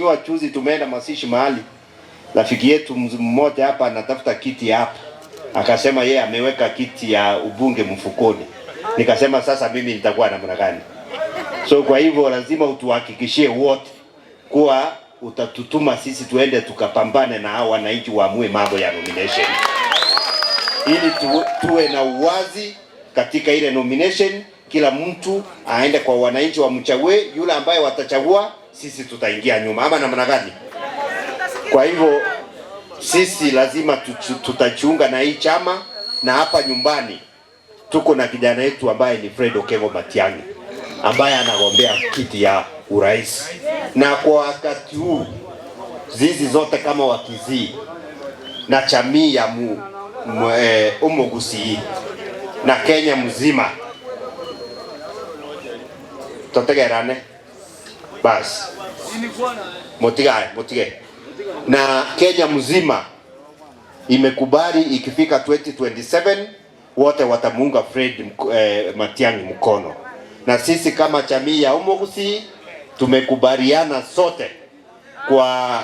Mheshimiwa, juzi tumeenda mazishi mahali, rafiki yetu mmoja hapa anatafuta kiti hapa, akasema yeye ameweka kiti ya ubunge mfukoni. Nikasema sasa mimi nitakuwa namna gani? So kwa hivyo lazima utuhakikishie wote kuwa utatutuma sisi tuende tukapambane na hao wananchi waamue mambo ya nomination, ili tuwe na uwazi katika ile nomination. Kila mtu aende kwa wananchi wamchague yule ambaye watachagua, sisi tutaingia nyuma, ama namna gani? Kwa hivyo sisi lazima tutajiunga na hii chama, na hapa nyumbani tuko na kijana yetu ambaye ni Fred Okengo Matiang'i ambaye anagombea kiti ya urais, na kwa wakati huu zizi zote kama Wakisii na jamii ya Omogusii na Kenya mzima totegerane basi mutigae mutige na Kenya mzima imekubali ikifika 2027 wote watamuunga Fred Matiang'i mkono, na sisi kama jamii ya Omogusii tumekubaliana sote kwa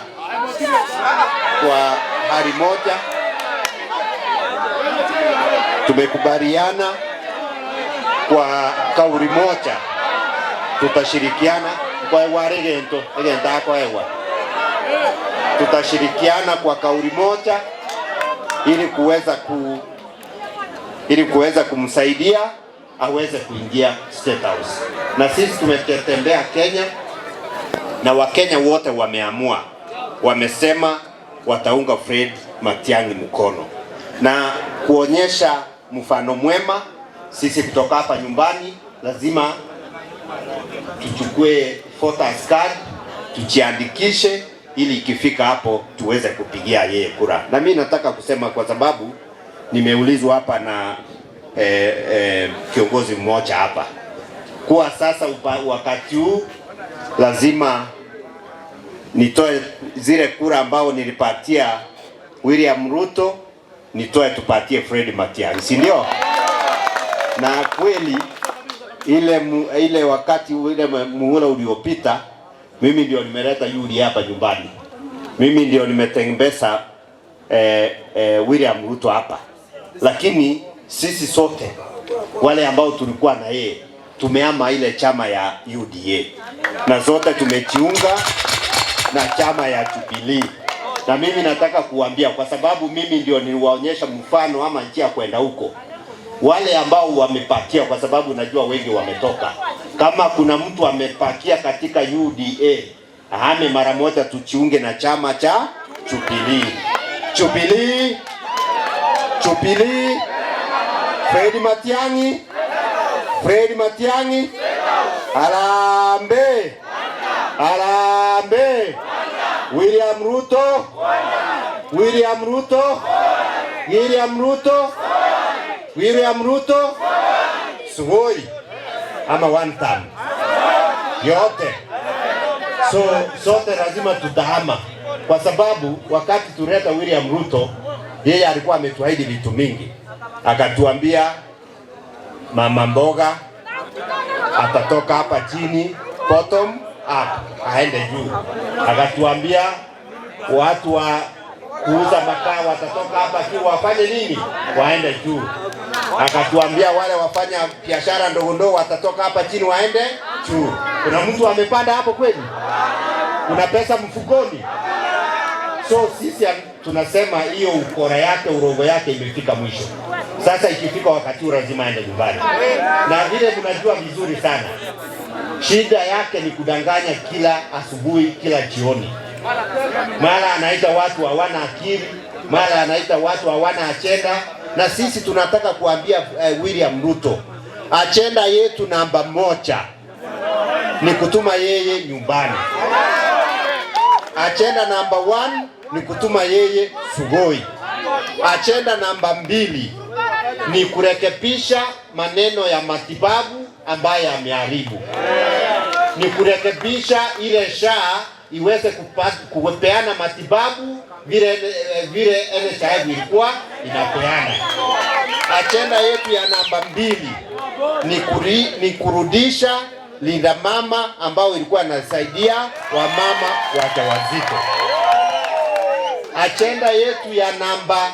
hali moja, tumekubaliana kwa kauli moja, tutashirikiana kwa waregento egenta kwa ewa, tutashirikiana kwa kauli moja ili kuweza kumsaidia aweze kuingia State House. Na sisi tumetembea Kenya na Wakenya wote wameamua, wamesema wataunga Fred Matiang'i mkono na kuonyesha mfano mwema. Sisi kutoka hapa nyumbani lazima tuchukue voters card tujiandikishe, ili ikifika hapo tuweze kupigia yeye kura. Na mimi nataka kusema kwa sababu nimeulizwa hapa na kiongozi mmoja hapa kuwa sasa wakati huu lazima nitoe zile kura ambao nilipatia William Ruto, nitoe tupatie Fred Matiang'i, si ndio? Na kweli ile wakati ile muhula uliopita, mimi ndio nimeleta yuli hapa nyumbani, mimi ndio nimetembeza William Ruto hapa, lakini sisi sote wale ambao tulikuwa na yeye tumeama ile chama ya UDA na zote tumejiunga na chama ya Jubilee. Na mimi nataka kuambia, kwa sababu mimi ndio niliwaonyesha mfano ama njia kwenda huko, wale ambao wamepakia, kwa sababu najua wengi wametoka. Kama kuna mtu amepakia katika UDA ahame mara moja, tujiunge na chama cha Jubilee. Jubilee, Jubilee, Fred Matiang'i, Fred Matiang'i, harambee, harambee. William Ruto, William Ruto, William Ruto, William Ruto, Sugoi ama one term yote. So sote lazima tutahama, kwa sababu wakati tuleta William Ruto, yeye alikuwa ametuahidi vitu mingi, akatuambia mama mboga atatoka hapa chini bottom up aende juu, akatuambia watu wa kuuza makaa watatoka hapa juu wafanye nini? Waende juu. Akatuambia wale wafanya biashara ndogo ndogo watatoka hapa chini waende juu. Kuna mtu amepanda hapo kweli? Kuna pesa mfukoni? So sisi tunasema hiyo ukora yake, urongo yake imefika mwisho. Sasa ikifika wakati huu lazima aende nyumbani, na vile mnajua vizuri sana shida yake ni kudanganya kila asubuhi, kila jioni. Mara anaita watu hawana akili, mara anaita watu hawana agenda. Na sisi tunataka kuambia William Ruto, agenda yetu namba moja ni kutuma yeye nyumbani. Agenda namba 1 ni kutuma yeye Sugoi. Agenda namba 2 ni kurekebisha maneno ya matibabu ambayo ameharibu, ni kurekebisha ile SHA iweze kupeana matibabu vile NHIF ilikuwa inapeana. Agenda yetu ya namba 2 ni kurudisha Linda Mama ambao ilikuwa inasaidia wamama wajawazito. Ajenda yetu ya namba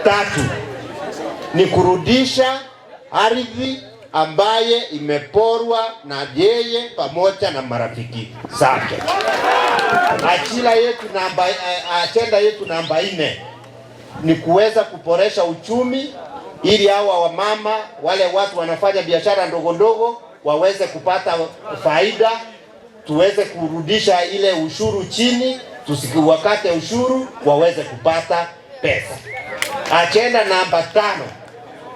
3 ni kurudisha ardhi ambaye imeporwa na yeye pamoja na marafiki zake. Ajenda yetu namba 4 ni kuweza kuboresha uchumi ili hawa wamama wale watu wanafanya biashara ndogo ndogo waweze kupata faida, tuweze kurudisha ile ushuru chini, tusiwakate ushuru, waweze kupata pesa. Ajenda namba 5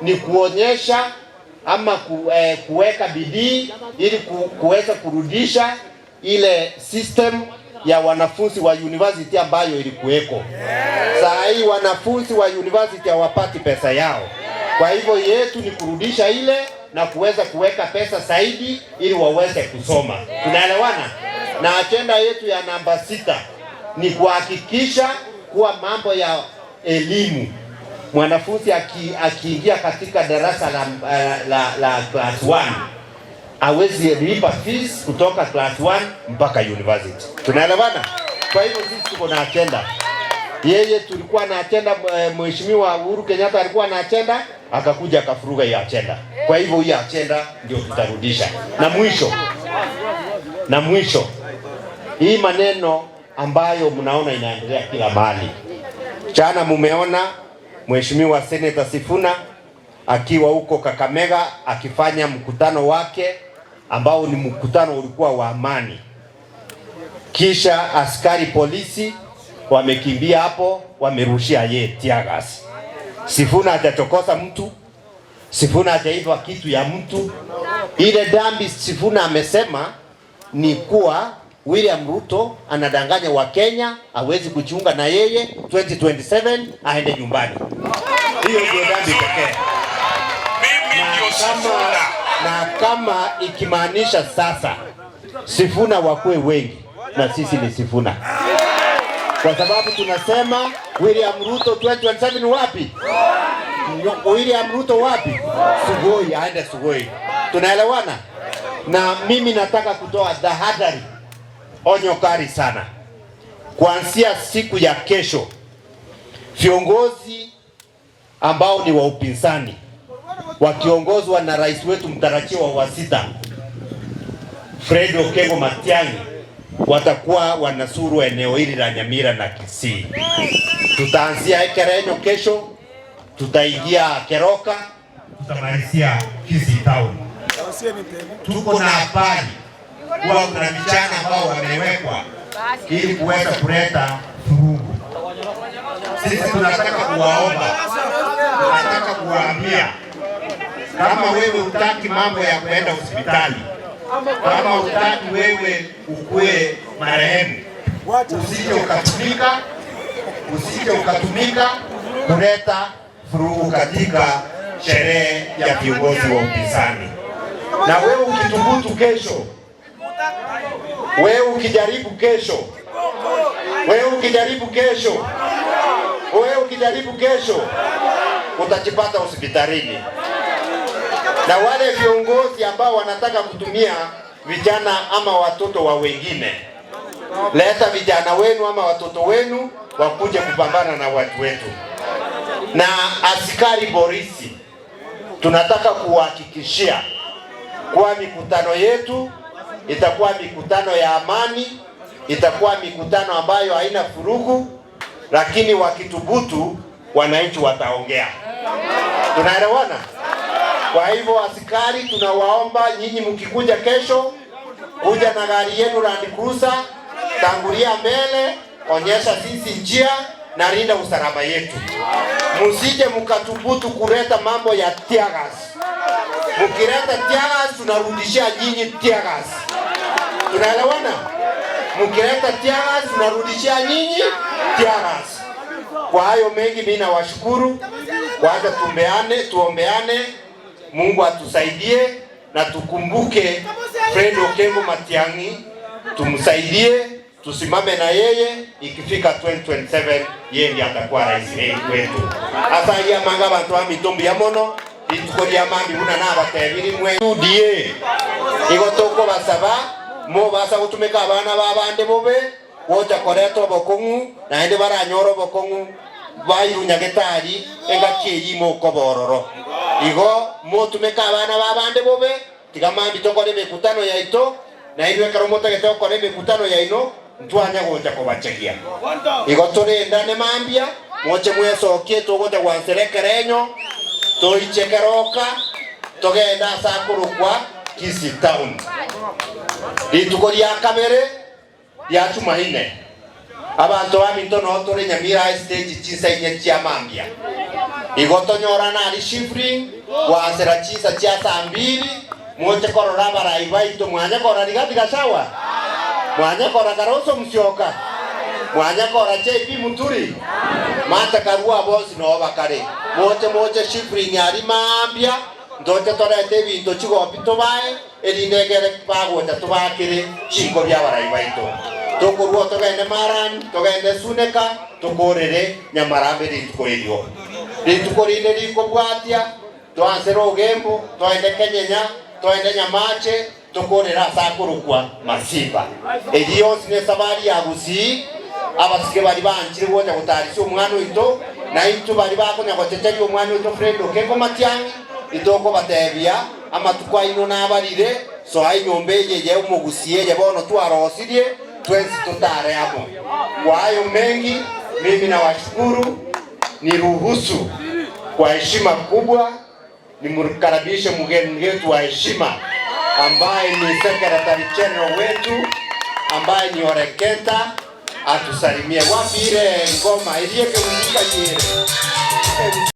ni kuonyesha ama kuweka bidii ili kuweza kurudisha ile system ya wanafunzi wa university ambayo ilikuweko. Saa hii wanafunzi wa university hawapati pesa yao. Kwa hivyo yetu ni kurudisha ile na kuweza kuweka pesa zaidi ili waweze kusoma. Tunaelewana? Na ajenda yetu ya namba 6 ni kuhakikisha kuwa mambo ya elimu, mwanafunzi akiingia katika darasa la class 1 hawezi lipa fees kutoka class 1 mpaka university. Tunaelewana? Kwa hivyo sisi tuko na agenda. Yeye tulikuwa na agenda, Mheshimiwa Uhuru Kenyatta alikuwa na agenda, akakuja akafuruga hiyo agenda. Kwa hivyo hiyo agenda ndio tutarudisha. Na mwisho hii maneno ambayo mnaona inaendelea kila mahali. Jana mumeona Mheshimiwa Senator Sifuna akiwa huko Kakamega akifanya mkutano wake ambao ni mkutano ulikuwa wa amani. Kisha askari polisi wamekimbia hapo, wamerushia ye tear gas. Sifuna hajachokoza mtu, Sifuna hajaiba kitu ya mtu. Ile dhambi Sifuna amesema ni kuwa William Ruto anadanganya wa Kenya, hawezi kujiunga na yeye 2027 aende nyumbani. Hiyo ndio dhambi pekee. Mimi ndio Sifuna. Na kama ikimaanisha sasa Sifuna wakue wengi, na sisi ni Sifuna, kwa sababu tunasema William Ruto 2027 wapi? William Ruto wapi? Sugoi, aende Sugoi. Tunaelewana? Na mimi nataka kutoa tahadhari, onyo kali sana. Kuanzia siku ya kesho, viongozi ambao ni wa upinzani wakiongozwa na rais wetu mtarajiwa wa 6 Fred Okengo Matiang'i watakuwa wanasuru eneo hili la Nyamira na Kisii. Tutaanzia Ekerenyo kesho, tutaingia Keroka, tutamalizia Kisii town. Tuko na habari kuwa kuna vijana ambao wamewekwa ili kuweza kuleta vurugu. Sisi tunataka kuwaomba, tunataka kuwaambia, kama wewe hutaki mambo ya kuenda hospitali, kama hutaki wewe ukue marehemu, usije ukatumika kuleta vurugu katika sherehe ya viongozi wa upinzani. Na wewe ukithubutu kesho, wewe ukijaribu kesho, wewe ukijaribu kesho, wewe ukijaribu kesho, utajipata hospitalini. Na wale viongozi ambao wanataka kutumia vijana ama watoto wa wengine, leta vijana wenu ama watoto wenu wakuje kupambana na watu wetu. Na askari polisi, tunataka kuhakikishia kuwa mikutano yetu itakuwa mikutano ya amani, itakuwa mikutano ambayo haina vurugu, lakini wakithubutu wananchi wataongea. Tunaelewana? Kwa hivyo askari, tunawaomba nyinyi mkikuja kesho, kuja na gari yenu Land Cruiser, tangulia mbele, onyesha sisi njia na linda usalama yetu. Msije mkathubutu kuleta mambo ya tear gas. Mkileta tear gas tunarudishia nyinyi tear gas. Tunaelewana? Mkileta tear gas tunarudishia nyinyi tear gas. Kwa hayo mengi mimi nawashukuru. Wacha tuombeane. Mungu atusaidie na tukumbuke Fred Okengo Matiang'i, tumsaidie, tusimame na yeye. Ikifika 2027 yeye ndiye atakuwa rais wetu. Asa ya manga bantu wa mitombi ya mono. Rituko ria mambi buna nabatebiri mwe UDA igo tokobasaba mobasa gotumeka abana ba bande bobe gocha koreta obokong'u naende baranyora obokong'u bairunya getari engaki eyimo okobororo igo motumeka abana ba bande bobe tiga mambi tokore emekutano yaito nairwe ekero motagete gokora emekutano yaino ntwanya gocha kobachegia igo torendane mambia moche mwesokie togocha gwanserekera enyo toichekeroka togenda ase akorokwa Kisii Town rituko ria kabere ria Jumanne abantu baminto no tore Nyamira stage chinsa inye chia mambia igo tonyorana ari shifring gwansera chinsa chia saa mbili moche korora abarai baito mwanya kora Rigathi Gachagua mwanya kora Kalonzo Musyoka mwanya kora JP Muturi Martha Karua bonsi no bakare moche moche shifring ari mambia ndoche torete ebinto chigopi tobae erindegere bagocha tobakere chinko bia abarai baito tokorwa togende Marani togende Suneka tokorere Nyamarambe rituko erio rituko rinde rikobwatia twansere ogembo twende Kenyenya twende Nyamache tokorera ase akorokwa Masiba eri yonsi ne esabari ya Gusii abasike bari banchire gocha gotarisia omwana oito na intwe bari bakonya gochecheria omwana oito Fred Okengo Matiang'i itokobatebia amatuko aino nabarire soa enyomba eye ye omogusie eye bono twarosirie twensi tutare amo. Kwa hayo mengi, mimi nawashukuru, niruhusu kwa heshima kubwa nimkaribishe mgeni wetu wa heshima ambaye ni Secretary General wetu ambaye ni Oreketa atusalimie. Wapi ile ngoma iliyeke muzika yire?